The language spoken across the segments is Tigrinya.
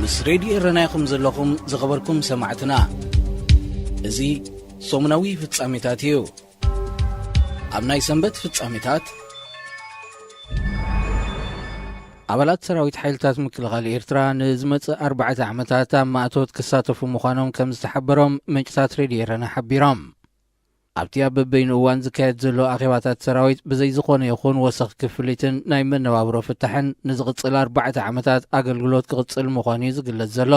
ምስ ሬድዮ ኤረና ኢኹም ዘለኹም ዝኸበርኩም ሰማዕትና። እዚ ሰሙናዊ ፍጻሜታት እዩ። ኣብ ናይ ሰንበት ፍጻሜታት፣ ኣባላት ሰራዊት ሓይልታት ምክልኻል ኤርትራ ንዝመጽእ ኣርባዕተ ዓመታት ኣብ ማእቶት ክሳተፉ ምዃኖም ከም ዝተሓበሮም ምንጭታት ሬድዮ ኤረና ሓቢሮም። ኣብቲ ኣብ በበይኑ እዋን ዝካየድ ዘሎ ኣኼባታት ሰራዊት ብዘይ ዝኾነ ይኹን ወሰኽ ክፍሊትን ናይ መነባብሮ ፍታሕን ንዝቕጽል ኣርባዕተ ዓመታት ኣገልግሎት ክቕጽል ምዃኑ እዩ ዝግለጽ ዘሎ።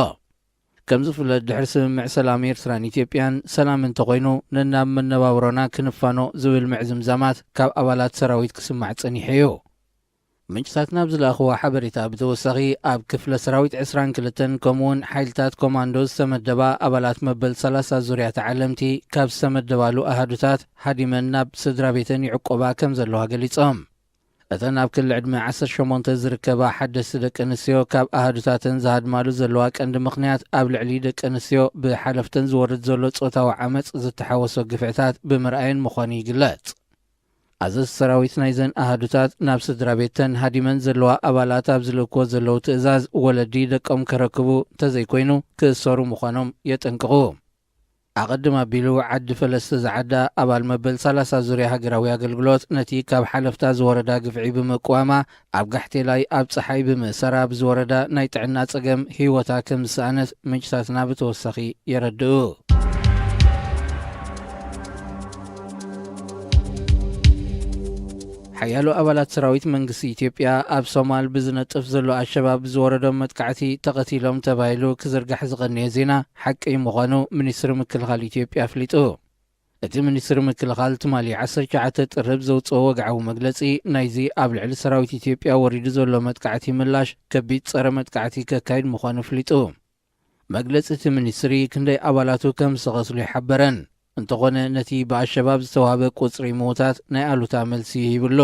ከም ዝፍለጥ ድሕሪ ስምምዕ ሰላም ኤርትራን ኢትዮጵያን ሰላም እንተኾይኑ ነናብ መነባብሮና ክንፋኖ ዝብል ምዕዝምዛማት ካብ ኣባላት ሰራዊት ክስማዕ ጸኒሑ እዩ። ምንጭታት ናብ ዝለኣኽዎ ሓበሬታ ብተወሳኺ ኣብ ክፍለ ሰራዊት ዕስራን ክልተን ከምኡውን ሓይልታት ኮማንዶ ዝተመደባ ኣባላት መበል ሰላሳ ዙርያ ተዓለምቲ ካብ ዝተመደባሉ ኣሃዱታት ሃዲመን ናብ ስድራ ቤተን ይዕቆባ ከም ዘለዋ ገሊጾም። እተን ኣብ ክሊ ዕድመ ዓሰርተ ሸሞንተ ዝርከባ ሓደስቲ ደቂ ኣንስትዮ ካብ ኣሃዱታተን ዝሃድማሉ ዘለዋ ቀንዲ ምኽንያት ኣብ ልዕሊ ደቂ ኣንስትዮ ብሓለፍተን ዝወርድ ዘሎ ጾታዊ ዓመጽ ዝተሓወሶ ግፍዕታት ብምርኣየን ምዃኑ ይግለጽ። ኣዘዝቲ ሰራዊት ናይዘን ኣሃዱታት ናብ ስድራ ቤተን ሃዲመን ዘለዋ ኣባላት ኣብ ዝልእክዎ ዘለዉ ትእዛዝ ወለዲ ደቆም ከረክቡ እንተዘይኮይኑ ክእሰሩ ምዃኖም የጠንቅቑ። ኣቐድም ኣቢሉ ዓዲ ፈለስቲ ዝዓዳ ኣባል መበል ሰላሳ ዙርያ ሃገራዊ ኣገልግሎት ነቲ ካብ ሓለፍታ ዝወረዳ ግፍዒ ብምቅዋማ ኣብ ጋሕቴላይ ኣብ ጸሓይ ብምእሰራ ብዝወረዳ ናይ ጥዕና ጸገም ህይወታ ከም ዝሰኣነት ምንጭታትና ብተወሳኺ የረድኡ። ሓያሎ ኣባላት ሰራዊት መንግስቲ ኢትዮጵያ ኣብ ሶማል ብዝነጥፍ ዘሎ ኣሸባብ ዝወረዶም መጥቃዕቲ ተቐቲሎም ተባሂሉ ክዝርጋሕ ዝቐነየ ዜና ሓቂ ምዃኑ ሚኒስትሪ ምክልኻል ኢትዮጵያ ኣፍሊጡ። እቲ ሚኒስትሪ ምክልኻል ትማሊ ዓሰርተ ትሽዓተ ጥሪ ብዘውፅኦ ወግዓዊ መግለፂ ናይዚ ኣብ ልዕሊ ሰራዊት ኢትዮጵያ ወሪዱ ዘሎ መጥቃዕቲ ምላሽ ከቢድ ፀረ መጥቃዕቲ ከካይድ ምዃኑ ኣፍሊጡ። መግለጺ እቲ ሚኒስትሪ ክንደይ ኣባላቱ ከም ዝተቐትሉ ኣይሓበረን። እንተኾነ ነቲ ብኣሸባብ ዝተዋህበ ቁጽሪ ምዉታት ናይ ኣሉታ መልሲ ሂብሉ።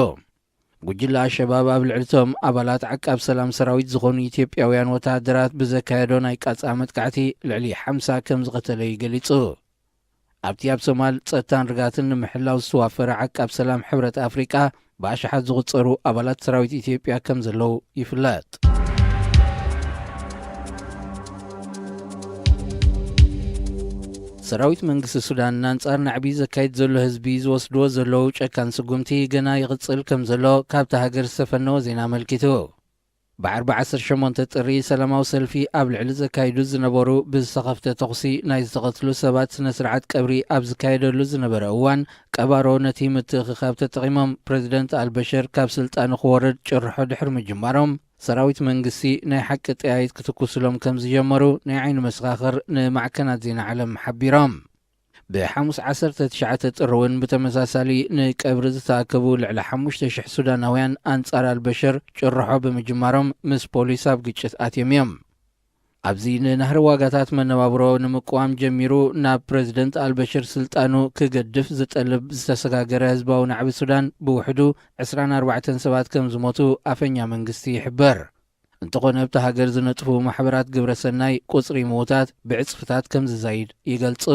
ጉጅለ ኣሸባብ ኣብ ልዕሊ እቶም ኣባላት ዓቃብ ሰላም ሰራዊት ዝኾኑ ኢትዮጵያውያን ወተሃደራት ብዘካየዶ ናይ ቃጻ መጥቃዕቲ ልዕሊ ሓምሳ ከም ዝቐተለ እዩ ገሊጹ። ኣብቲ ኣብ ሶማል ጸጥታን ርጋትን ንምሕላው ዝተዋፈረ ዓቃብ ሰላም ሕብረት ኣፍሪቃ ብኣሽሓት ዝቑጸሩ ኣባላት ሰራዊት ኢትዮጵያ ከም ዘለዉ ይፍለጥ። ሰራዊት መንግስቲ ሱዳን ንኣንጻር ናዕቢ ዘካይድ ዘሎ ህዝቢ ዝወስድዎ ዘለዉ ጨካን ስጉምቲ ገና ይቕጽል ከም ዘሎ ካብታ ሃገር ዝተፈነወ ዜና ኣመልኪቱ። ብዓርቢ ዓሰርተ ሸሞንተ ጥሪ ሰላማዊ ሰልፊ ኣብ ልዕሊ ዘካይዱ ዝነበሩ ብዝተኸፍተ ተኹሲ ናይ ዝተቐትሉ ሰባት ስነ ስርዓት ቀብሪ ኣብ ዝካየደሉ ዝነበረ እዋን ቀባሮ ነቲ ምትእኽኻብ ተጠቒሞም ፕረዚደንት ኣልበሽር ካብ ስልጣኑ ክወርድ ጭርሖ ድሕሪ ምጅማሮም ሰራዊት መንግስቲ ናይ ሓቂ ጠያይት ክትኩስሎም ከም ዝጀመሩ ናይ ዓይኒ መሰኻኽር ንማዕከናት ዜና ዓለም ሓቢሮም። ብሓሙስ ዓሰርተ ትሽዓተ ጥሪ እውን ብተመሳሳሊ ንቀብሪ ዝተኣከቡ ልዕሊ ሓሙሽተ ሽሕ ሱዳናውያን ኣንጻር ኣልበሽር ጭርሖ ብምጅማሮም ምስ ፖሊስ ኣብ ግጭት ኣትዮም እዮም። ኣብዚ ንናህሪ ዋጋታት መነባብሮ ንምቅዋም ጀሚሩ ናብ ፕረዚደንት ኣልበሽር ስልጣኑ ክገድፍ ዝጠልብ ዝተሰጋገረ ህዝባዊ ናዕቢ ሱዳን ብውሕዱ ዕስራን ኣርባዕተን ሰባት ከም ዝሞቱ ኣፈኛ መንግስቲ ይሕበር። እንተኾነ ኣብታ ሃገር ዝነጥፉ ማሕበራት ግብረ ሰናይ ቁጽሪ ምዉታት ብዕጽፍታት ከም ዝዛይድ ይገልጹ።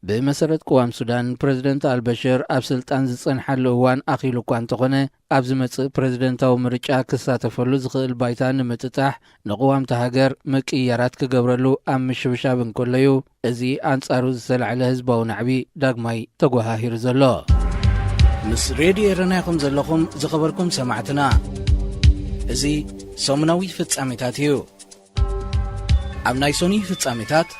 ብመሰረት ቅዋም ሱዳን ፕረዚደንት ኣልበሽር ኣብ ስልጣን ዝጸንሓሉ እዋን ኣኺሉ እኳ እንተኾነ ኣብ ዝመጽእ ፕረዚደንታዊ ምርጫ ክሳተፈሉ ዝኽእል ባይታ ንምጥጣሕ ንቅዋምቲ ሃገር ምቅይያራት ክገብረሉ ኣብ ምሽብሻብ እንከሎዩ እዚ ኣንጻሩ ዝተላዕለ ህዝባዊ ናዕቢ ዳግማይ ተጓሃሂሩ ዘሎ። ምስ ሬድዮ ኤረና ኢኹም ዘለኹም ዝኸበርኩም ሰማዕትና። እዚ ሰሙናዊ ፍጻሜታት እዩ። ኣብ ናይ ሶኒ ፍጻሜታት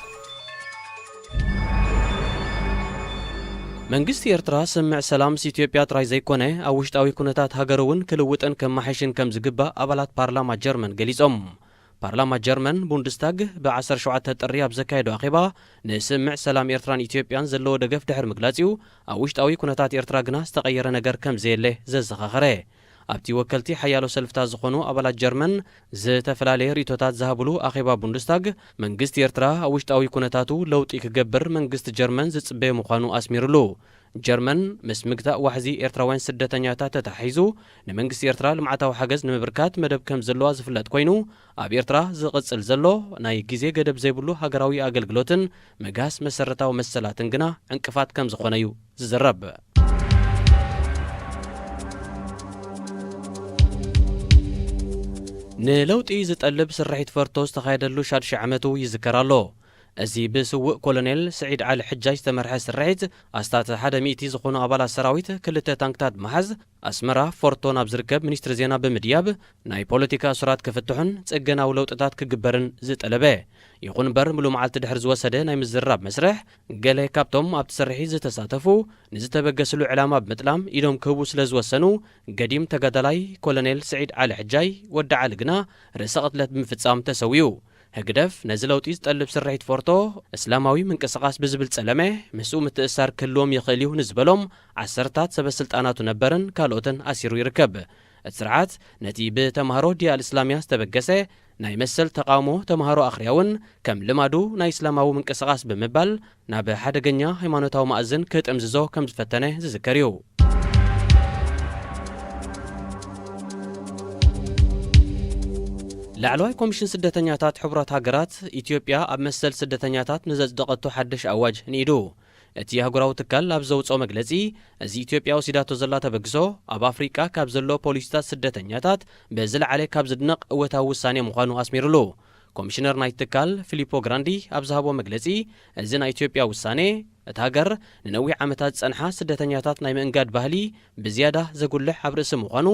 መንግስቲ ኤርትራ ስምምዕ ሰላም ምስ ኢትዮጵያ ጥራይ ዘይኮነ ኣብ ውሽጣዊ ኩነታት ሃገሩ እውን ክልውጥን ከመሓይሽን ከም ዝግባእ ኣባላት ፓርላማ ጀርመን ገሊጾም። ፓርላማ ጀርመን ቡንድስታግ ብ ዓሰርተ ሸውዓተ ጥሪ ኣብ ዘካየዶ ኣኼባ ንስምምዕ ሰላም ኤርትራን ኢትዮጵያን ዘለዎ ደገፍ ድሕሪ ምግላጽ እዩ ኣብ ውሽጣዊ ኩነታት ኤርትራ ግና ዝተቐየረ ነገር ከም ዘየለ ዘዘኻኸረ። ኣብቲ ወከልቲ ሓያሎ ሰልፍታት ዝኾኑ ኣባላት ጀርመን ዝተፈላለየ ርእይቶታት ዝሃብሉ ኣኼባ ቡንድስታግ መንግስቲ ኤርትራ ኣብ ውሽጣዊ ኩነታቱ ለውጢ ክገብር መንግስቲ ጀርመን ዝጽበዮ ምዃኑ ኣስሚሩሉ። ጀርመን ምስ ምግታእ ዋሕዚ ኤርትራውያን ስደተኛታት ተተሓሒዙ ንመንግስቲ ኤርትራ ልምዓታዊ ሓገዝ ንምብርካት መደብ ከም ዘለዋ ዝፍለጥ ኮይኑ ኣብ ኤርትራ ዝቕጽል ዘሎ ናይ ግዜ ገደብ ዘይብሉ ሃገራዊ ኣገልግሎትን ምግሃስ መሰረታዊ መሰላትን ግና ዕንቅፋት ከም ዝኾነ እዩ ዝዝረብ። ንለውጢ ዝጠልብ ስርሒት ፈርቶ ዝተኻየደሉ ሻድሻይ ዓመቱ ይዝከር ኣሎ። እዚ ብስዉእ ኮሎኔል ስዒድ ዓሊ ሕጃይ ዝተመርሐ ስርሒት፣ ኣስታት ሓደ ሚእቲ ዝኾኑ ኣባላት ሰራዊት፣ ክልተ ታንክታት ብምሓዝ፣ ኣስመራ ፎርቶ ናብ ዝርከብ ሚኒስትሪ ዜና ብምድያብ፣ ናይ ፖለቲካ እሱራት ክፍትሑን ጽገናዊ ለውጥታት ክግበርን ዝጠለበ። ይኹን እምበር፣ ምሉእ መዓልቲ ድሕሪ ዝወሰደ ናይ ምዝርራብ መስርሕ፣ ገለ ካብቶም ኣብቲ ስርሒት ዝተሳተፉ፣ ንዝተበገስሉ ዕላማ ብምጥላም ኢዶም ክህቡ ስለ ዝወሰኑ፣ ገዲም ተጋዳላይ ኮሎኔል ስዒድ ዓሊ ሕጃይ፣ ወዲ ዓሊ፣ ግና ርእሰ ቅትለት ብምፍጻም ተሰዊኡ። ህግደፍ ነዚ ለውጢ ዝጠልብ ስርሒት ፎርቶ፣ እስላማዊ ምንቅስቓስ ብዝብል ጸለመ፣ ምስኡ ምትእስሳር ክህልዎም ይኽእል እዩ ንዝበሎም ዓሰርታት ሰበ ስልጣናቱ ነበርን ካልኦትን ኣሲሩ ይርከብ። እቲ ስርዓት ነቲ ብተምሃሮ ዲያ ኣልእስላምያ ዝተበገሰ ናይ መሰል ተቓውሞ ተምሃሮ ኣኽርያውን፣ ከም ልማዱ ናይ እስላማዊ ምንቅስቓስ ብምባል፣ ናብ ሓደገኛ ሃይማኖታዊ መኣዝን ክጥምዝዞ ከም ዝፈተነ ዝዝከር እዩ። ላዕለዋይ ኮሚሽን ስደተኛታት ሕቡራት ሃገራት፣ ኢትዮጵያ ኣብ መሰል ስደተኛታት ንዘጽደቐቶ ሓድሽ ኣዋጅ ንኢዱ። እቲ ኣህጉራዊ ትካል ኣብ ዘውጽኦ መግለጺ፣ እዚ ኢትዮጵያ ወሲዳቶ ዘላ ተበግሶ፣ ኣብ ኣፍሪቃ ካብ ዘሎ ፖሊሲታት ስደተኛታት ብዝለዓለ ካብ ዝድነቕ እወታዊ ውሳኔ ምዃኑ ኣስሚሩሉ። ኮሚሽነር ናይቲ ትካል ፊሊፖ ግራንዲ ኣብ ዝሃቦ መግለጺ፣ እዚ ናይ ኢትዮጵያ ውሳኔ፣ እታ ሃገር ንነዊሕ ዓመታት ዝጸንሓ ስደተኛታት ናይ ምእንጋድ ባህሊ ብዝያዳ ዘጉልሕ ኣብ ርእሲ ምዃኑ፣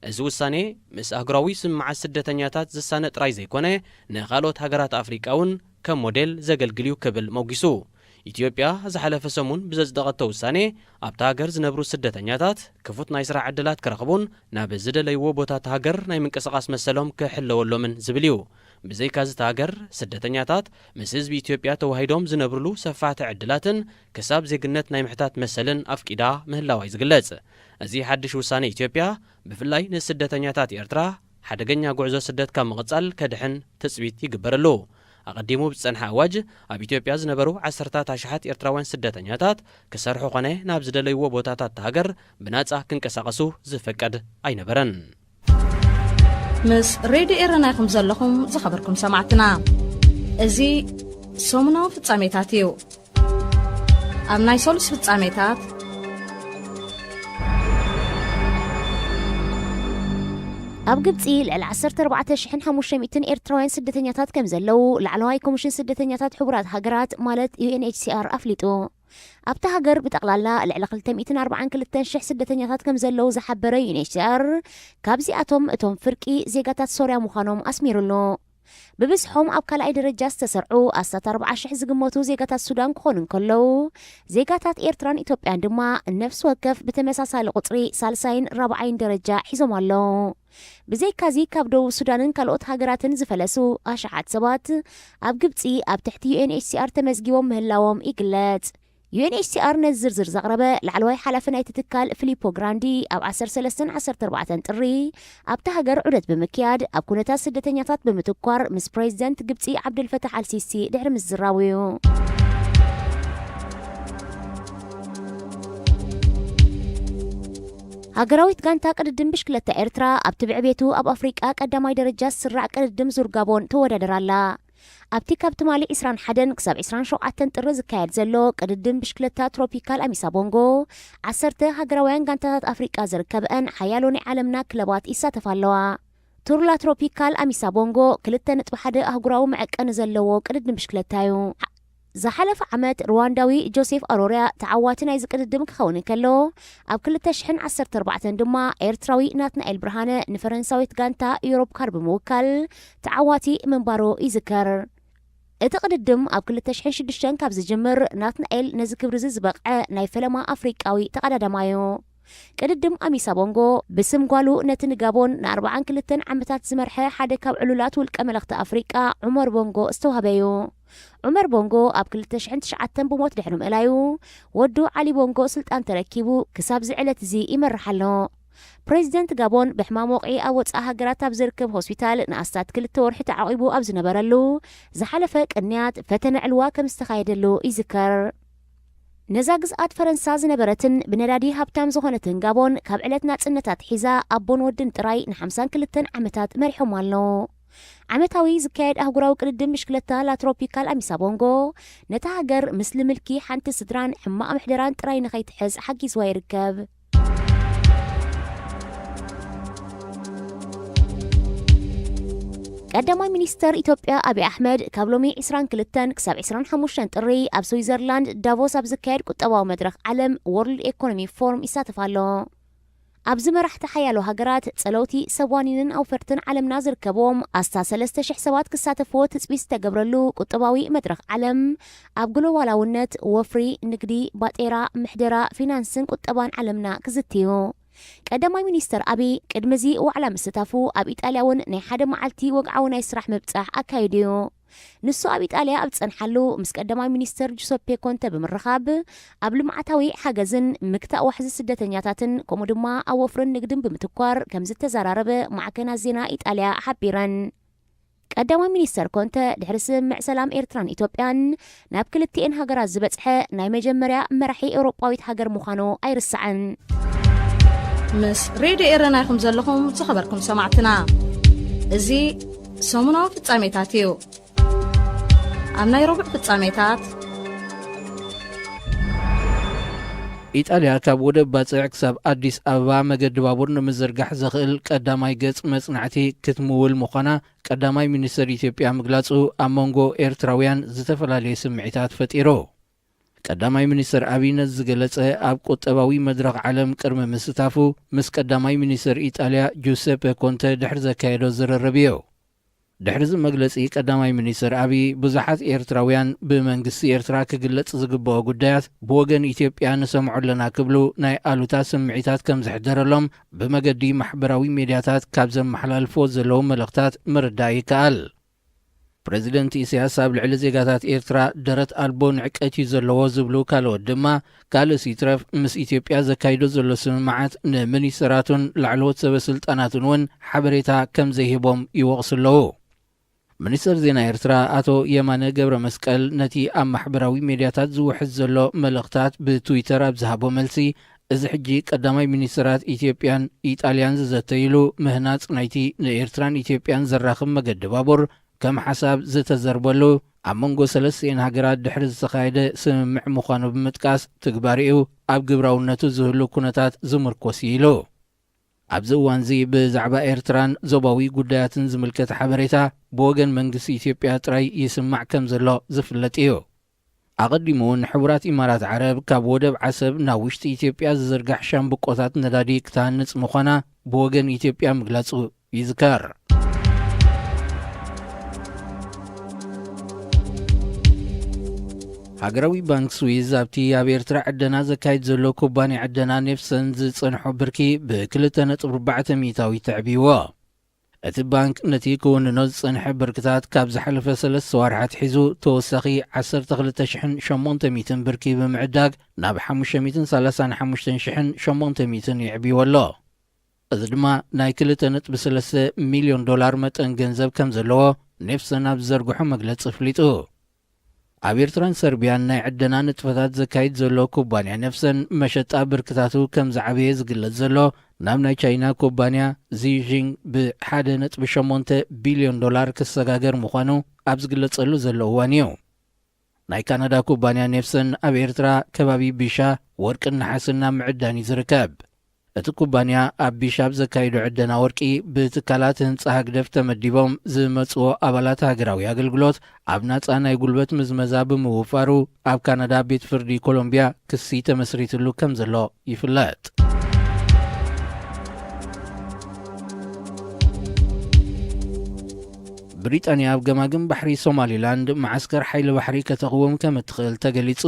እዚ ውሳኔ ምስ ኣህጉራዊ ስምምዓት ስደተኛታት ዝሳነ ጥራይ ዘይኮነ፣ ንኻልኦት ሃገራት ኣፍሪቃ እውን ከም ሞዴል ዘገልግል እዩ ክብል መጒሱ። ኢትዮጵያ ዝሓለፈ ሰሙን ብዘጽደቐቶ ውሳኔ፣ ኣብታ ሃገር ዝነብሩ ስደተኛታት ክፉት ናይ ስራሕ ዕድላት ክረኽቡን ናብ ዝደለይዎ ቦታት ሃገር ናይ ምንቅስቓስ መሰሎም ክሕለወሎምን ዝብል እዩ። ብዘይካዚ፣ እታ ሃገር ስደተኛታት ምስ ህዝቢ ኢትዮጵያ ተዋሂዶም ዝነብርሉ ሰፋሕቲ ዕድላትን ክሳብ ዜግነት ናይ ምሕታት መሰልን ኣፍቂዳ ምህላዋ እዩ ዝግለጽ። እዚ ሓድሽ ውሳኔ ኢትዮጵያ፣ ብፍላይ ንስደተኛታት ኤርትራ፣ ሓደገኛ ጉዕዞ ስደት ካብ ምቕጻል ከድሕን ትጽቢት ይግበረሉ። ኣቐዲሙ ብዝጸንሐ ኣዋጅ፣ ኣብ ኢትዮጵያ ዝነበሩ ዓሰርታት ኣሽሓት ኤርትራውያን ስደተኛታት ክሰርሑ ኮነ ናብ ዝደለይዎ ቦታታት እታ ሃገር ብናጻ ክንቀሳቐሱ ዝፈቀድ ኣይነበረን። ምስ ሬድዮ ኤረና ኢኹም ዘለኹም ዝኸበርኩም ሰማዕትና። እዚ ሰሙናዊ ፍጻሜታት እዩ። ኣብ ናይ ሰሉስ ፍጻሜታት፣ ኣብ ግብጺ ልዕሊ ዓሰርተ ኣርባዕተ ሽሕን ሓሙሽተ ሚእትን ኤርትራውያን ስደተኛታት ከም ዘለዉ ላዕለዋይ ኮሚሽን ስደተኛታት ሕቡራት ሃገራት ማለት ዩ ኤን ኤች ሲ ኣር ኣፍሊጡ። ኣብታ ሃገር ብጠቕላላ ልዕሊ ክልተ ሚእትን ኣርባዓን ክልተን ሽሕ ስደተኛታት ከም ዘለዉ ዝሓበረ ዩ ኤን ኤች ሲ ኣር፣ ካብዚኣቶም እቶም ፍርቂ ዜጋታት ሶርያ ምዃኖም ኣስሚሩሉ። ብብዝሖም ኣብ ካልኣይ ደረጃ ዝተሰርዑ ኣስታት ኣርብዓ ሽሕ ዝግመቱ ዜጋታት ሱዳን ክኾኑ እንከለዉ፣ ዜጋታት ኤርትራን ኢትዮጵያን ድማ ነፍሲ ወከፍ ብተመሳሳሊ ቁጽሪ ሳልሳይን ራብዓይን ደረጃ ሒዞም ኣለዉ። ብዘይካዚ፣ ካብ ደቡብ ሱዳንን ካልኦት ሃገራትን ዝፈለሱ ኣሽሓት ሰባት ኣብ ግብጺ ኣብ ትሕቲ ዩ ኤን ኤች ሲ ኣር ተመዝጊቦም ምህላዎም ይግለጽ። ዩ ኤን ኤች ሲ ኣር ነዚ ዝርዝር ዘቕረበ ላዕለዋይ ሓላፊ ናይቲ ትካል ፊሊፖ ግራንዲ ኣብ ዓሰርተ ሰለስተን ዓሰርተ ኣርባዕተን ጥሪ ኣብታ ሃገር ዑደት ብምክያድ ኣብ ኩነታት ስደተኛታት ብምትኳር ምስ ፕሬዚደንት ግብጺ ዓብደልፈታሕ ኣልሲሲ ድሕሪ ምዝራቡ እዩ። ሃገራዊት ጋንታ ቅድድም ብሽክለታ ኤርትራ ኣብቲ ብዕቤቱ ኣብ ኣፍሪቃ ቀዳማይ ደረጃ ዝስራዕ ቅድድም ዙር ጋቦን ትወዳደር ኣላ። ኣብቲ ካብ ትማሊ ዕስራን ሓደን ክሳብ ዕስራን ሸውዓተን ጥሪ ዝካየድ ዘሎ ቅድድም ብሽክለታ ትሮፒካል ኣሚሳ ቦንጎ፣ ዓሰርተ ሃገራውያን ጋንታታት ኣፍሪቃ ዝርከብአን ሓያሎ ናይ ዓለምና ክለባት ይሳተፋ ኣለዋ። ቱርላ ትሮፒካል ኣሚሳ ቦንጎ ክልተ ነጥቢ ሓደ ኣህጉራዊ መዐቀኒ ዘለዎ ቅድድም ብሽክለታ እዩ። ዝሓለፈ ዓመት ሩዋንዳዊ ጆሴፍ ኣሮርያ ተዓዋቲ ናይዚ ቅድድም ክኸውን እንከሎ፣ ኣብ ክልተ ሽሕን ዓሰርተ ኣርባዕተን ድማ ኤርትራዊ ናትናኤል ብርሃነ ንፈረንሳዊት ጋንታ ዩሮፕ ካር ብምውካል ተዓዋቲ ምንባሩ ይዝከር። እቲ ቅድድም ኣብ ክልተ ሽሕን ሽዱሽተን ካብ ዝጅምር፣ ናትናኤል ነዚ ክብሪ እዚ ዝበቕዐ ናይ ፈለማ ኣፍሪቃዊ ተቐዳዳማይ እዩ። ቅድድም ኣሚሳ ቦንጎ ብስም ጓሉ ነቲ ንጋቦን ንኣርብዓን ክልተን ዓመታት ዝመርሐ ሓደ ካብ ዕሉላት ውልቀ መለኽቲ ኣፍሪቃ ዑመር ቦንጎ ዝተዋህበ እዩ። ዑመር ቦንጎ ኣብ ክልተ ሽሕን ትሽዓተን ብሞት ድሕሪ ምእላዩ፣ ወዱ ዓሊ ቦንጎ ስልጣን ተረኪቡ ክሳብ እዚ ዕለት እዚ ይመርሕ ኣሎ። ፕሬዚደንት ጋቦን ብሕማም ወቕዒ ኣብ ወጻኢ ሃገራት ኣብ ዝርከብ ሆስፒታል ንኣስታት ክልተ ወርሒ ተዓቒቡ ኣብ ዝነበረሉ፣ ዝሓለፈ ቅንያት ፈተነ ዕልዋ ከም ዝተኻየደሉ ይዝከር። ነዛ ግዝኣት ፈረንሳ ዝነበረትን ብነዳዲ ሃብታም ዝኾነትን ጋቦን፣ ካብ ዕለት ናጽነታ ኣትሒዛ ኣቦን ወድን ጥራይ ንሓምሳን ክልተን ዓመታት መሪሖም ኣለዉ። ዓመታዊ ዝካየድ ኣህጉራዊ ቅድድም ብሽክለታ ላትሮፒካል ኣሚሳ ቦንጎ፣ ነታ ሃገር ምስሊ ምልኪ ሓንቲ ስድራን ሕማቕ ምሕደራን ጥራይ ንኸይትሕዝ ሓጊዝዋ ይርከብ። ቀዳማይ ሚኒስተር ኢትዮጵያ ኣብይ ኣሕመድ ካብ ሎሚ ዕስራን ክልተን ክሳብ ዕስራን ሓሙሽተን ጥሪ ኣብ ስዊዘርላንድ ዳቮስ ኣብ ዝካየድ ቁጠባዊ መድረኽ ዓለም ወርልድ ኤኮኖሚ ፎርም ይሳተፍ ኣሎ። ኣብዚ መራሕቲ ሓያሎ ሃገራት፣ ጸለውቲ፣ ሰብ ዋኒንን ኣውፈርትን ዓለምና ዝርከብዎም ኣስታት ሰለስተ ሽሕ ሰባት ክሳተፍዎ ትጽቢት ዝተገብረሉ ቁጠባዊ መድረኽ ዓለም፣ ኣብ ግሎባላውነት፣ ወፍሪ፣ ንግዲ፣ ባጤራ፣ ምሕደራ፣ ፊናንስን ቁጠባን ዓለምና ክዝትዩ። ቀዳማይ ሚኒስተር ኣብይ ቅድሚ እዚ ዋዕላ ምስታፉ ኣብ ኢጣልያ እውን ናይ ሓደ መዓልቲ ወግዓዊ ናይ ስራሕ ምብጻሕ ኣካይዱ እዩ። ንሱ ኣብ ኢጣልያ ኣብ ዝጸንሓሉ ምስ ቀዳማይ ሚኒስተር ጁሰፔ ኮንተ ብምርኻብ ኣብ ልምዓታዊ ሓገዝን ምክታእ ዋሕዚ ስደተኛታትን ከምኡ ድማ ኣብ ወፍርን ንግድን ብምትኳር ከም ዝተዘራረበ ማዕከናት ዜና ኢጣልያ ሓቢረን። ቀዳማይ ሚኒስተር ኮንተ ድሕሪ ስምምዕ ሰላም ኤርትራን ኢትዮጵያን ናብ ክልቲኤን ሃገራት ዝበጽሐ ናይ መጀመርያ መራሒ ኤውሮጳዊት ሃገር ምዃኑ ኣይርሳዕን። ምስ ሬድዮ ኤረና ኢኹም ዘለኹም ዝኸበርኩም ሰማዕትና። እዚ ሰሙናዊ ፍጻሜታት እዩ። ኣብ ናይ ረቡዕ ፍጻሜታት ኢጣልያ ካብ ወደብ ባጽዕ ክሳብ ኣዲስ ኣበባ መገዲ ባቡር ንምዝርጋሕ ዘኽእል ቀዳማይ ገጽ መጽናዕቲ ክትምውል ምዃና ቀዳማይ ሚኒስተር ኢትዮጵያ ምግላጹ ኣብ መንጎ ኤርትራውያን ዝተፈላለየ ስምዒታት ፈጢሩ። ቀዳማይ ሚኒስተር ኣብይ ነዚ ዝገለጸ ኣብ ቁጠባዊ መድረኽ ዓለም ቅድሚ ምስታፉ ምስ ቀዳማይ ሚኒስተር ኢጣልያ ጁሰፐ ኮንተ ድሕሪ ዘካየዶ ዝርርብ እዩ። ድሕሪ እዚ መግለጺ ቀዳማይ ሚኒስተር ኣብይ ብዙሓት ኤርትራውያን ብመንግስቲ ኤርትራ ክግለጽ ዝግብኦ ጉዳያት ብወገን ኢትዮጵያ ንሰምዖ ኣለና ክብሉ ናይ ኣሉታ ስምዒታት ከም ዘሕደረሎም ብመገዲ ማሕበራዊ ሜድያታት ካብ ዘመሓላልፍዎ ዘለዉ መልእኽታት ምርዳእ ይከኣል። ፕረዚደንት ኢሳያስ ኣብ ልዕሊ ዜጋታት ኤርትራ ደረት ኣልቦ ንዕቀት እዩ ዘለዎ ዝብሉ ካልኦት ድማ ካልእስ ይትረፍ ምስ ኢትዮጵያ ዘካይዶ ዘሎ ስምምዓት ንሚኒስተራቱን ላዕለዎት ሰበ ስልጣናቱን እውን ሓበሬታ ከም ዘይህቦም ይወቕሱ ኣለዉ። ሚኒስተር ዜና ኤርትራ ኣቶ የማነ ገብረ መስቀል ነቲ ኣብ ማሕበራዊ ሜድያታት ዝውሕዝ ዘሎ መልእኽታት ብትዊተር ኣብ ዝሃቦ መልሲ፣ እዚ ሕጂ ቀዳማይ ሚኒስተራት ኢትዮጵያን ኢጣልያን ዝዘተይሉ ምህናጽ ናይቲ ንኤርትራን ኢትዮጵያን ዘራኽብ መገዲ ባቡር ከም ሓሳብ ዝተዘርበሉ ኣብ መንጎ ሰለስቲኤን ሃገራት ድሕሪ ዝተኻየደ ስምምዕ ምዃኑ ብምጥቃስ፣ ትግባሬኡ ኣብ ግብራውነቱ ዝህሉ ኩነታት ዝምርኮስ እዩ ኢሉ። ኣብዚ እዋንዚ ብዛዕባ ኤርትራን ዞባዊ ጉዳያትን ዝምልከት ሓበሬታ ብወገን መንግስቲ ኢትዮጵያ ጥራይ ይስማዕ ከም ዘሎ ዝፍለጥ እዩ። ኣቐዲሙ እውን ሕቡራት ኢማራት ዓረብ ካብ ወደብ ዓሰብ ናብ ውሽጢ ኢትዮጵያ ዝዝርጋሕ ሻምብቆታት ነዳዲ ክትሃንጽ ምዃና ብወገን ኢትዮጵያ ምግላጹ ይዝከር። ሃገራዊ ባንክ ስዊዝ ኣብቲ ኣብ ኤርትራ ዕደና ዘካይድ ዘሎ ኩባንያ ዕደና ኔፍሰን ዝጸንሖ ብርኪ ብ2.4 ሚእታዊት ኣዕብይዎ። እቲ ባንክ ነቲ ክውንኖ ዝጸንሐ ብርክታት ካብ ዝሓለፈ ሰለስተ ወርሓት ሒዙ ተወሳኺ ዓሰርተ ክልተ ሽሕን ሸሞንተ ሚእትን ብርኪ ብምዕዳግ ናብ ሓሙሽተ ሚእትን ሰላሳን ሓሙሽተን ሽሕን ሸሞንተ ሚእትን የዕብይዎ ኣሎ። እዚ ድማ ናይ ክልተ ነጥቢ ሰለስተ ሚልዮን ዶላር መጠን ገንዘብ ከም ዘለዎ ኔፍሰን ኣብ ዝዘርግሖ መግለጺ ኣፍሊጡ። ኣብ ኤርትራን ሰርቢያን ናይ ዕደና ንጥፈታት ዘካይድ ዘሎ ኩባንያ ኔፍሰን መሸጣ ብርክታቱ ከም ዝዓበየ ዝግለጽ ዘሎ ናብ ናይ ቻይና ኩባንያ ዚዥንግ ብ ሓደ ነጥቢ ሸሞንተ ቢልዮን ዶላር ክሰጋገር ምዃኑ ኣብ ዝግለጸሉ ዘሎ እዋን እዩ። ናይ ካናዳ ኩባንያ ኔፍሰን ኣብ ኤርትራ ከባቢ ቢሻ ወርቅን ነሓስን ኣብ ምዕዳን እዩ ዝርከብ። እቲ ኩባንያ ኣብ ቢሻ ኣብ ዘካይዶ ዕደና ወርቂ ብትካላት ህንጻ ህግደፍ ተመዲቦም ዝመጽዎ ኣባላት ሃገራዊ ኣገልግሎት ኣብ ናጻ ናይ ጉልበት ምዝመዛ ብምውፋሩ ኣብ ካናዳ ቤት ፍርዲ ኮሎምቢያ ክሲ ተመስሪትሉ ከም ዘሎ ይፍለጥ። ብሪጣንያ ኣብ ገማግም ባሕሪ ሶማሊላንድ መዓስከር ሓይሊ ባሕሪ ከተቕውም ከም እትኽእል ተገሊጹ።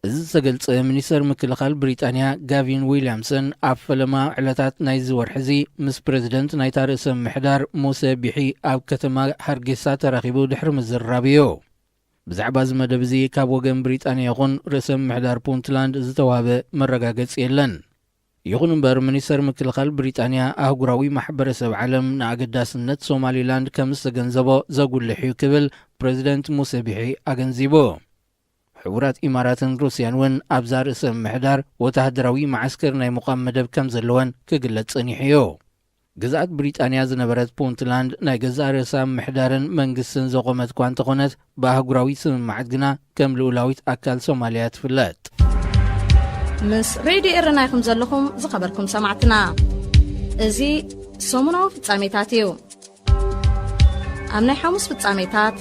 እዚ ዝተገልጸ ሚኒስተር ምክልኻል ብሪጣንያ ጋቪን ዊልያምሰን ኣብ ፈለማ ዕለታት ናይዚ ወርሒ እዚ ምስ ፕረዚደንት ናይታ ርእሰ ምሕዳር ሙሰ ቢሒ ኣብ ከተማ ሃርጌሳ ተራኺቡ ድሕሪ ምዝርራብ እዩ። ብዛዕባ እዚ መደብ እዚ ካብ ወገን ብሪጣንያ ይኹን ርእሰ ምሕዳር ፑንትላንድ ዝተዋህበ መረጋገጺ የለን። ይኹን እምበር ሚኒስተር ምክልኻል ብሪጣንያ ኣህጉራዊ ማሕበረሰብ ዓለም ንኣገዳስነት ሶማሊላንድ ከም ዝተገንዘቦ ዘጉልሕ እዩ ክብል ፕረዚደንት ሙሰ ቢሒ ኣገንዚቡ። ሕቡራት ኢማራትን ሩስያን እውን ኣብዛ ርእሰ ምሕዳር ወታሃደራዊ መዓስከር ናይ ምዃም መደብ ከም ዘለወን ክግለጽ ጸኒሑ እዩ። ግዝኣት ብሪጣንያ ዝነበረት ፑንትላንድ ናይ ገዛእ ርእሳ ምሕዳርን መንግስትን ዘቖመት እኳ እንተኾነት ብኣህጉራዊ ስምምዓት ግና ከም ልኡላዊት ኣካል ሶማልያ ትፍለጥ። ምስ ሬድዮ ኤረና ኢኹም ዘለኹም ዝኸበርኩም ሰማዕትና። እዚ ሰሙናዊ ፍጻሜታት እዩ። ኣብ ናይ ሓሙስ ፍጻሜታት።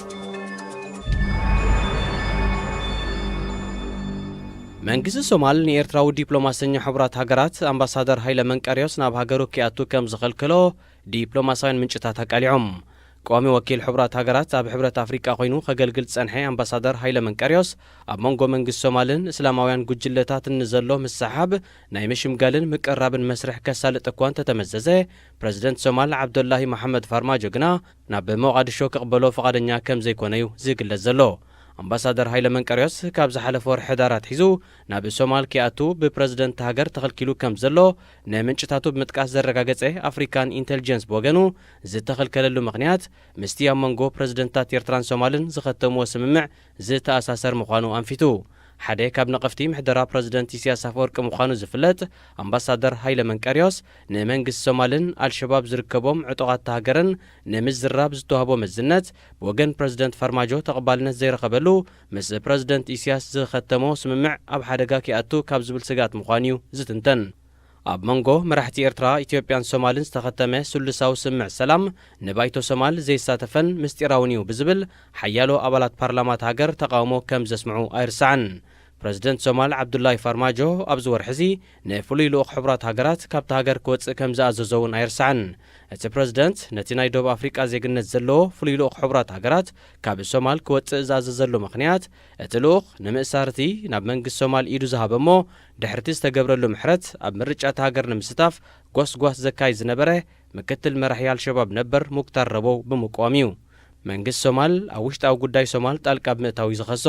መንግስቲ ሶማል ንኤርትራዊ ዲፕሎማሰኛ ሕቡራት ሃገራት ኣምባሳደር ሃይለ መንቀርዮስ ናብ ሃገሩ ኪኣቱ ከም ዝኸልከሎ ዲፕሎማሳውያን ምንጭታት ኣቃሊዖም። ቀዋሚ ወኪል ሕቡራት ሃገራት ኣብ ሕብረት ኣፍሪቃ ኮይኑ ከገልግል ዝጸንሐ ኣምባሳደር ሃይለ መንቀርዮስ፣ ኣብ መንጎ መንግስቲ ሶማልን እስላማውያን ጉጅለታትን ንዘሎ ምስሓብ ናይ ምሽምጋልን ምቅራብን መስርሕ ከሳልጥ እኳ እንተተመዘዘ፣ ፕረዚደንት ሶማል ዓብደላሂ መሓመድ ፋርማጆ ግና ናብ ሞቓድሾ ክቕበሎ ፍቓደኛ ከም ዘይኮነ'ዩ ዝግለጽ ዘሎ። ኣምባሳደር ሃይለ መንቀርዮስ ካብ ዝሓለፈ ወርሒ ሕዳር ኣትሒዙ ናብ ሶማል ኪኣቱ ብፕረዚደንት ሃገር ተኸልኪሉ ከም ዘሎ ንምንጭታቱ ብምጥቃስ ዘረጋገጸ ኣፍሪካን ኢንተልጀንስ ብወገኑ፣ ዝተኸልከለሉ ምኽንያት ምስቲ ኣብ መንጎ ፕረዚደንታት ኤርትራን ሶማልን ዝኸተምዎ ስምምዕ ዝተኣሳሰር ምዃኑ ኣንፊቱ። ሓደ ካብ ነቐፍቲ ምሕደራ ፕረዚደንት ኢሳያስ ኣፈወርቂ ምዃኑ ዝፍለጥ ኣምባሳደር ሃይለ መንቀርዮስ፣ ንመንግስቲ ሶማልን ኣልሸባብ ዝርከቦም ዕጡቓት እታ ሃገርን ንምዝራብ ዝተዋህቦ መዝነት ብወገን ፕረዚደንት ፋርማጆ ተቐባልነት ዘይረኸበሉ፣ ምስ ፕረዚደንት ኢሳያስ ዝኸተሞ ስምምዕ ኣብ ሓደጋ ኪኣቱ ካብ ዝብል ስግኣት ምዃኑ'ዩ ዝትንተን። ኣብ መንጎ መራሕቲ ኤርትራ፣ ኢትዮጵያን ሶማልን ዝተኸተመ ስሉሳዊ ስምምዕ ሰላም ንባይቶ ሶማል ዘይሳተፈን ምስጢራውን እዩ ብዝብል ሓያሎ ኣባላት ፓርላማ እታ ሃገር ተቃውሞ ከም ዘስምዑ ኣይርሳዕን። ፕረዚደንት ሶማል ዓብዱላይ ፋርማጆ ኣብዚ ወርሒ እዚ ንፍሉይ ልኡኽ ሕቡራት ሃገራት ካብታ ሃገር ክወጽእ ከም ዝኣዘዞ እውን ኣይርሳዕን። እቲ ፕረዚደንት ነቲ ናይ ደቡብ ኣፍሪቃ ዜግነት ዘለዎ ፍሉይ ልኡኽ ሕቡራት ሃገራት ካብ ሶማል ክወጽእ ዝኣዘዘሉ ምኽንያት፣ እቲ ልኡኽ ንምእሳር እቲ ናብ መንግስቲ ሶማል ኢዱ ዝሃበ እሞ ድሕርቲ ዝተገብረሉ ምሕረት ኣብ ምርጫ እታ ሃገር ንምስታፍ ጎስጓስ ዘካይድ ዝነበረ ምክትል መራሒ ኣልሸባብ ነበር ሙክታር ረቦው ብምቅዋም እዩ። መንግስቲ ሶማል ኣብ ውሽጣዊ ጉዳይ ሶማል ጣልቃ ብምእታው እዩ ዝኸሶ።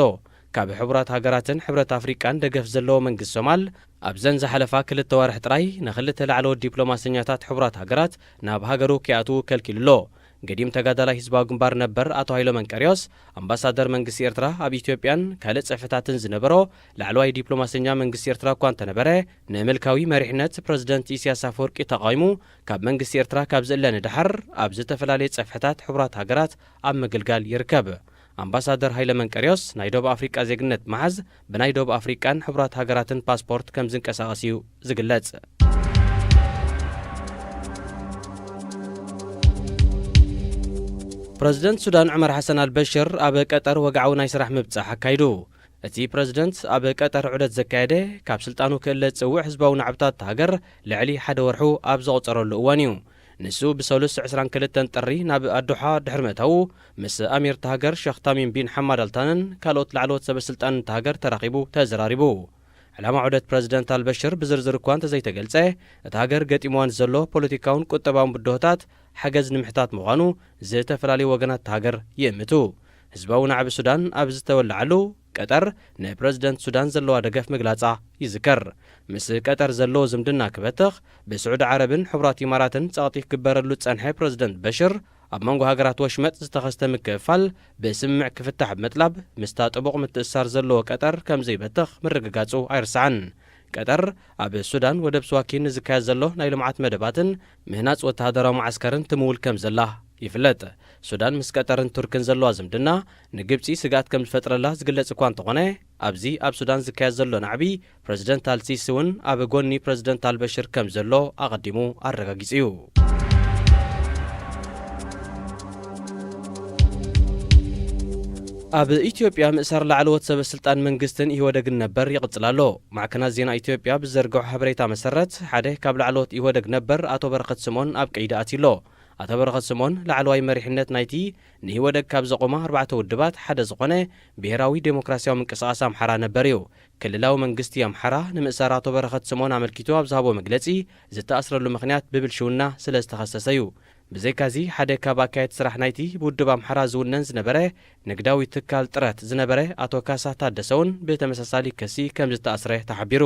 ካብ ሕቡራት ሃገራትን ሕብረት ኣፍሪቃን ደገፍ ዘለዎ መንግስቲ ሶማል ኣብዘን ዝሓለፋ ክልተ ዋርሕ ጥራይ ንክልተ ላዕለዎት ዲፕሎማሰኛታት ሕቡራት ሃገራት ናብ ሃገሩ ኪኣትዉ ከልኪሉ ኣሎ። ገዲም ተጋዳላይ ህዝባዊ ግንባር ነበር ኣቶ ሃይለ መንቀርዮስ፣ ኣምባሳደር መንግስቲ ኤርትራ ኣብ ኢትዮጵያን ካልእ ጽሕፈታትን ዝነበሮ ላዕለዋይ ዲፕሎማሰኛ መንግስቲ ኤርትራ እኳ እንተነበረ፣ ንምልካዊ መሪሕነት ፕረዚደንት ኢሳያስ ኣፈወርቂ ተቓዊሙ ካብ መንግስቲ ኤርትራ ካብ ዝእለ ንደሓር፣ ኣብ ዝተፈላለየ ጽፍሕታት ሕቡራት ሃገራት ኣብ ምግልጋል ይርከብ። ኣምባሳደር ሃይለ መንቀርዮስ ናይ ደቡብ ኣፍሪቃ ዜግነት መሓዝ፣ ብናይ ደቡብ ኣፍሪቃን ሕቡራት ሃገራትን ፓስፖርት ከም ዝንቀሳቐስ እዩ ዝግለጽ። ፕረዚደንት ሱዳን ዑመር ሓሰን ኣልበሽር ኣብ ቀጠር ወግዓዊ ናይ ስራሕ ምብጻሕ ኣካይዱ። እቲ ፕረዚደንት ኣብ ቀጠር ዑደት ዘካየደ፣ ካብ ስልጣኑ ክእለ ዝጽውዕ ህዝባዊ ናዕብታት እታ ሃገር ልዕሊ ሓደ ወርሑ ኣብ ዘቑጸረሉ እዋን እዩ። ንሱ ብሰሉስ ዕስራን ክልተን ጥሪ ናብ ኣዶሓ ድሕሪ ምእታዉ፣ ምስ ኣሚር እታ ሃገር ሸኽ ታሚም ቢን ሓማድ ኣልታንን ካልኦት ላዕለዎት ሰበ ስልጣን እታ ሃገር ተራኺቡ ተዘራሪቡ። ዕላማ ዑደት ፕረዚደንት ኣልበሽር ብዝርዝር እኳ እንተዘይተገልጸ፣ እታ ሃገር ገጢምዋ ንዘሎ ፖለቲካውን ቁጠባውን ብድሆታት ሓገዝ ንምሕታት ምዃኑ ዝተፈላለዩ ወገናት እታ ሃገር ይእምቱ። ህዝባዊ ናዕቢ ሱዳን ኣብ ዝተወለዓሉ፣ ቀጠር ንፕረዚደንት ሱዳን ዘለዋ ደገፍ ምግላጻ ይዝከር። ምስ ቀጠር ዘለዎ ዝምድና ክበትኽ፣ ብስዑዲ ዓረብን ሕቡራት ኢማራትን ጸቕጢ ክግበረሉ ዝጸንሐ ፕረዚደንት በሽር፣ ኣብ መንጎ ሃገራት ወሽመጥ ዝተኸስተ ምክፍፋል ብስምምዕ ክፍታሕ ብምጥላብ፣ ምስታ ጥቡቕ ምትእስሳር ዘለዎ ቀጠር ከም ዘይበትኽ ምርግጋጹ ኣይርሳዕን። ቀጠር ኣብ ሱዳን ወደብ ስዋኪን ንዝካየድ ዘሎ ናይ ልምዓት መደባትን ምህናጽ ወተሃደራዊ መዓስከርን ትምውል ከም ዘላ ይፍለጥ። ሱዳን ምስ ቀጠርን ቱርክን ዘለዋ ዝምድና ንግብጺ ስግኣት ከም ዝፈጥረላ ዝግለጽ እኳ እንተኾነ፣ ኣብዚ ኣብ ሱዳን ዝካየድ ዘሎ ናዕቢ፣ ፕረዚደንት ኣልሲሲ እውን ኣብ ጎኒ ፕረዚደንት ኣልበሽር ከም ዘሎ ኣቐዲሙ ኣረጋጊጹ እዩ። ኣብ ኢትዮጵያ፣ ምእሳር ላዕለዎት ሰበ ስልጣን መንግስትን ኢህወደግን ነበር ይቕጽል ኣሎ። ማዕከናት ዜና ኢትዮጵያ ብዝዘርግሖ ሓበሬታ መሰረት፣ ሓደ ካብ ላዕለዎት ኢህወደግ ነበር ኣቶ በረኸት ስምኦን ኣብ ቀይዲ ኣትዩ ኣሎ። ኣቶ በረኸት ስምኦን፣ ላዕለዋይ መሪሕነት ናይቲ ንኢህወደግ ካብ ዘቖማ ኣርባዕተ ውድባት ሓደ ዝኾነ ብሄራዊ ዴሞክራሲያዊ ምንቅስቓስ ኣምሓራ ነበር እዩ። ክልላዊ መንግስቲ ኣምሓራ ንምእሳር ኣቶ በረኸት ስምኦን ኣመልኪቱ ኣብ ዝሃቦ መግለጺ፣ ዝተኣስረሉ ምኽንያት ብብልሽውና ስለ ዝተኸሰሰ እዩ። ብዘይካዚ፣ ሓደ ካብ ኣካየድቲ ስራሕ ናይቲ ብውድብ ኣምሓራ ዝውነን ዝነበረ ንግዳዊ ትካል ጥረት ዝነበረ ኣቶ ካሳ ታደሰ እውን ብተመሳሳሊ ክሲ ከም ዝተኣስረ ተሓቢሩ።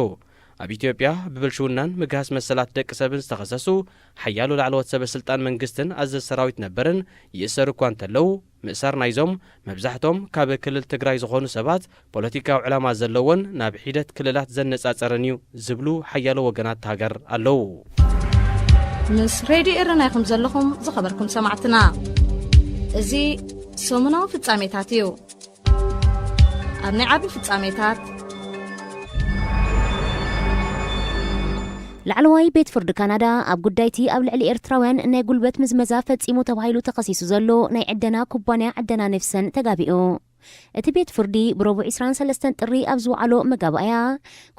ኣብ ኢትዮጵያ፣ ብብልሽውናን ምግሃስ መሰላት ደቂ ሰብን ዝተኸሰሱ ሓያሎ ላዕለዎት ሰበ ስልጣን መንግስትን ኣዘዝቲ ሰራዊት ነበርን ይእሰሩ እኳ እንተለዉ፣ ምእሳር ናይዞም መብዛሕቶም ካብ ክልል ትግራይ ዝኾኑ ሰባት፣ ፖለቲካዊ ዕላማ ዘለዎን ናብ ሒደት ክልላት ዘነጻጸረን እዩ ዝብሉ ሓያሎ ወገናት ሃገር ኣለዉ። ምስ ሬድዮ ኤረና ኢኹም ዘለኹም፣ ዝኸበርኩም ሰማዕትና። እዚ ሰሙናዊ ፍጻሜታት እዩ። ኣብ ናይ ዓቢ ፍጻሜታት፣ ላዕለዋይ ቤት ፍርዲ ካናዳ ኣብ ጉዳይቲ ኣብ ልዕሊ ኤርትራውያን ናይ ጉልበት ምዝመዛ ፈጺሙ ተባሂሉ ተኸሲሱ ዘሎ ናይ ዕደና ኩባንያ ዕደና ኔፍሰን ተጋቢኡ። እቲ ቤት ፍርዲ ብረቡዕ ዕስራን ሰለስተን ጥሪ ኣብ ዝወዓሎ መጋባእያ፣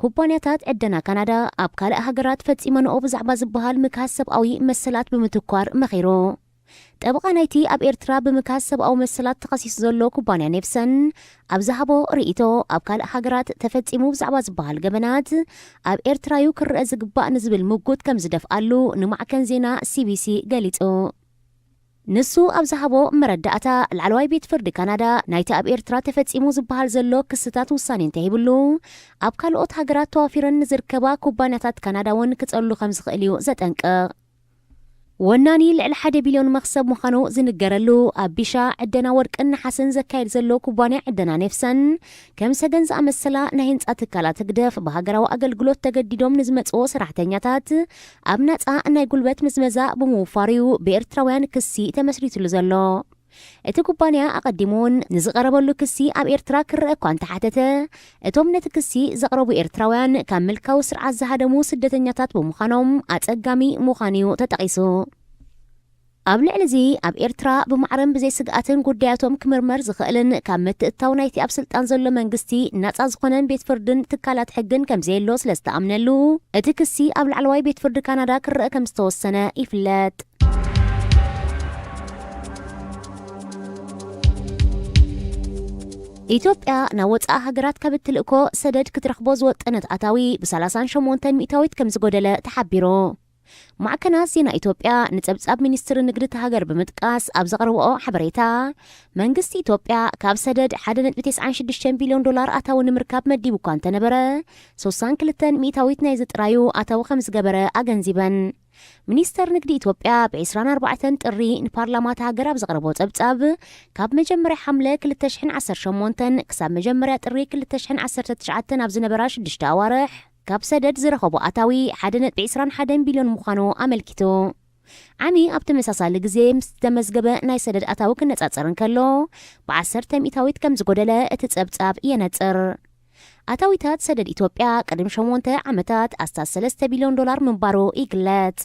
ኩባንያታት ዕደና ካናዳ ኣብ ካልእ ሃገራት ፈጺመንኦ ብዛዕባ ዝበሃል ምክሃስ ሰብኣዊ መሰላት ብምትኳር መኺሩ። ጠበቓ ናይቲ ኣብ ኤርትራ ብምክሃስ ሰብኣዊ መሰላት ተኸሲሱ ዘሎ ኩባንያ ኔፍሰን ኣብ ዝሃቦ ርእይቶ፣ ኣብ ካልእ ሃገራት ተፈጺሙ ብዛዕባ ዝበሃል ገበናት ኣብ ኤርትራዩ ክረአ ዝግባእ ንዝብል ምጉት ከም ዝደፍኣሉ ንማዕከን ዜና ሲቢሲ ገሊጹ። ንሱ ኣብ ዝሃቦ መረዳእታ፣ ላዕለዋይ ቤት ፍርዲ ካናዳ ናይቲ ኣብ ኤርትራ ተፈጺሙ ዝበሃል ዘሎ ክስታት ውሳኔ እንተሂብሉ፣ ኣብ ካልኦት ሃገራት ተዋፊረን ንዝርከባ ኩባንያታት ካናዳ እውን ክጸሉ ከም ዝኽእል እዩ ዘጠንቅቕ። ወናኒ ልዕሊ ሓደ ቢልዮን መኽሰብ ምዃኑ ዝንገረሉ ኣብ ቢሻ ዕደና ወርቅን ነሓስን ዘካየድ ዘሎ ኩባንያ ዕደና ኔፍሰን፣ ከም ሰገን ዝኣመሰላ ናይ ህንጻ ትካላት ህግደፍ ብሃገራዊ ኣገልግሎት ተገዲዶም ንዝመጽዎ ሰራሕተኛታት ኣብ ናጻ ናይ ጉልበት ምዝመዛ ብምውፋሩ'ዩ ብኤርትራውያን ክሲ ተመስሪትሉ ዘሎ። እቲ ኩባንያ ኣቐዲሙ እውን ንዝቐረበሉ ክሲ ኣብ ኤርትራ ክረአ እኳ እንተሓተተ፣ እቶም ነቲ ክሲ ዘቕረቡ ኤርትራውያን ካብ ምልካዊ ስርዓት ዝሃደሙ ስደተኛታት ብምዃኖም ኣጸጋሚ ምዃኑ'ዩ ተጠቒሱ። ኣብ ልዕሊ እዚ፣ ኣብ ኤርትራ ብማዕረን ብዘይ ስግኣትን ጉዳያቶም ክምርመር ዝኽእልን ካብ ምትእትታው ናይቲ ኣብ ስልጣን ዘሎ መንግስቲ ናጻ ዝኾነን ቤት ፍርድን ትካላት ሕግን ከም ዘየሎ ስለ ዝተኣምነሉ፣ እቲ ክሲ ኣብ ላዕለዋይ ቤት ፍርዲ ካናዳ ክረአ ከም ዝተወሰነ ይፍለጥ። ኢትዮጵያ ናብ ወጻኢ ሃገራት ካብ እትልእኮ ሰደድ ክትረኽቦ ዝወጠነት ኣታዊ ብ ሰላሳን ሸሞንተን ሚእታዊት ከም ዝጎደለ ተሓቢሩ። ማዕከናት ዜና ኢትዮጵያ ንጸብጻብ ሚኒስትሪ ንግዲ እታ ሃገር ብምጥቃስ ኣብ ዘቕረብኦ ሓበሬታ፣ መንግስቲ ኢትዮጵያ ካብ ሰደድ ሓደ ነጥቢ ተስዓን ሽዱሽተን ቢልዮን ዶላር ኣታዊ ንምርካብ መዲቡ እኳ እንተነበረ፣ ስሳን ክልተን ሚእታዊት ናይዚ ጥራዩ ኣታዊ ከም ዝገበረ ኣገንዚበን። ሚኒስተር ንግዲ ኢትዮጵያ ብ ዕስራን ኣርባዕተን ጥሪ ንፓርላማ እታ ሃገር ኣብ ዘቕረቦ ጸብጻብ፣ ካብ መጀመርያ ሓምለ ክልተ ሽሕን ዓሰርተ ሸሞንተን ክሳብ መጀመርያ ጥሪ ክልተ ሽሕን ዓሰርተ ትሽዓተን ኣብ ዝነበራ ሽዱሽተ ኣዋርሕ፣ ካብ ሰደድ ዝረኸቦ ኣታዊ ሓደ ነጥቢ ዕስራን ሓደን ቢልዮን ምዃኑ ኣመልኪቱ። ዓሚ ኣብ ተመሳሳሊ ግዜ ምስ ዝተመዝገበ ናይ ሰደድ ኣታዊ ክነጻጸር እንከሎ፣ ብዓሰርተ ሚእታዊት ከም ዝጎደለ እቲ ጸብጻብ የነጽር። ኣታዊታት ሰደድ ኢትዮጵያ ቅድሚ ሸሞንተ ዓመታት ኣስታት ሰለስተ ቢልዮን ዶላር ምንባሩ ይግለጽ።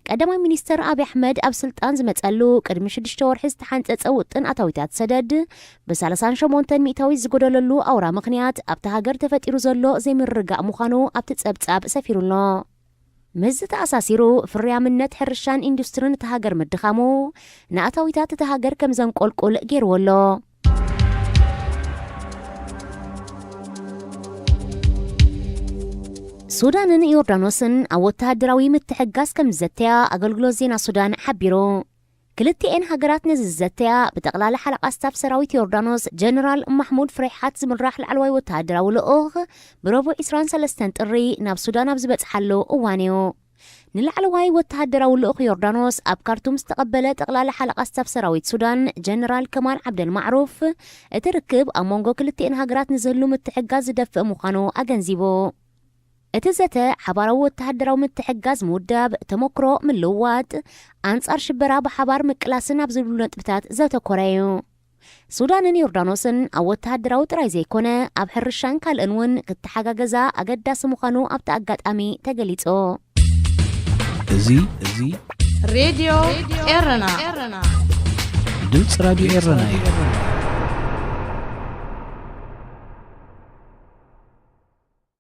ቀዳማይ ሚኒስተር ኣብይ ኣሕመድ ኣብ ስልጣን ዝመጸሉ ቅድሚ ሽዱሽተ ወርሒ ዝተሓንጸጸ ውጥን ኣታዊታት ሰደድ ብ ሰላሳን ሸሞንተን ሚእታዊት ዝጎደለሉ ኣውራ ምኽንያት ኣብቲ ሃገር ተፈጢሩ ዘሎ ዘይምርግጋእ ምዃኑ ኣብቲ ጸብጻብ ሰፊሩ ኣሎ። ምስዚ ተኣሳሲሩ፣ ፍርያምነት ሕርሻን ኢንዱስትሪን እታ ሃገር ምድኻሙ ንኣታዊታት እታ ሃገር ከም ዘንቆልቁል ገይርዎ ኣሎ። ሱዳንን ዮርዳኖስን ኣብ ወተሃደራዊ ምትሕግጋዝ ከም ዝዘተያ ኣገልግሎት ዜና ሱዳን ሓቢሩ። ክልቲኤን ሃገራት ነዚ ዝዘተያ ብጠቕላላ ሓለቓ ስታፍ ሰራዊት ዮርዳኖስ ጀነራል ማሕሙድ ፍሬሓት ዝምራሕ ላዕለዋይ ወተሃደራዊ ልኡኽ ብረቡዕ ዕስራን ሰለስተን ጥሪ ናብ ሱዳን ኣብ ዝበጽሓሉ እዋን እዩ። ንላዕለዋይ ወተሃደራዊ ልኡኽ ዮርዳኖስ ኣብ ካርቱም ዝተቐበለ ጠቕላላ ሓለቓ ስታፍ ሰራዊት ሱዳን ጀነራል ከማል ዓብደል ማዕሩፍ፣ እቲ ርክብ ኣብ መንጎ ክልቲኤን ሃገራት ንዝህሉ ምትሕግጋዝ ዝደፍእ ምዃኑ ኣገንዚቡ። እቲ ዘተ ሓባራዊ ወተሃደራዊ ምትሕግጋዝ ምውዳብ፣ ተመክሮ ምልውዋጥ፣ ኣንጻር ሽበራ ብሓባር ምቅላስን ኣብ ዝብሉ ነጥብታት ዘተኮረ እዩ። ሱዳንን ዮርዳኖስን ኣብ ወተሃደራዊ ጥራይ ዘይኮነ፣ ኣብ ሕርሻን ካልእን እውን ክተሓጋገዛ ኣገዳሲ ምዃኑ ኣብቲ ኣጋጣሚ ተገሊጹ። እዚ፣ እዚ ሬድዮ ኤረና። ድምፂ ራድዮ ኤረና እዩ።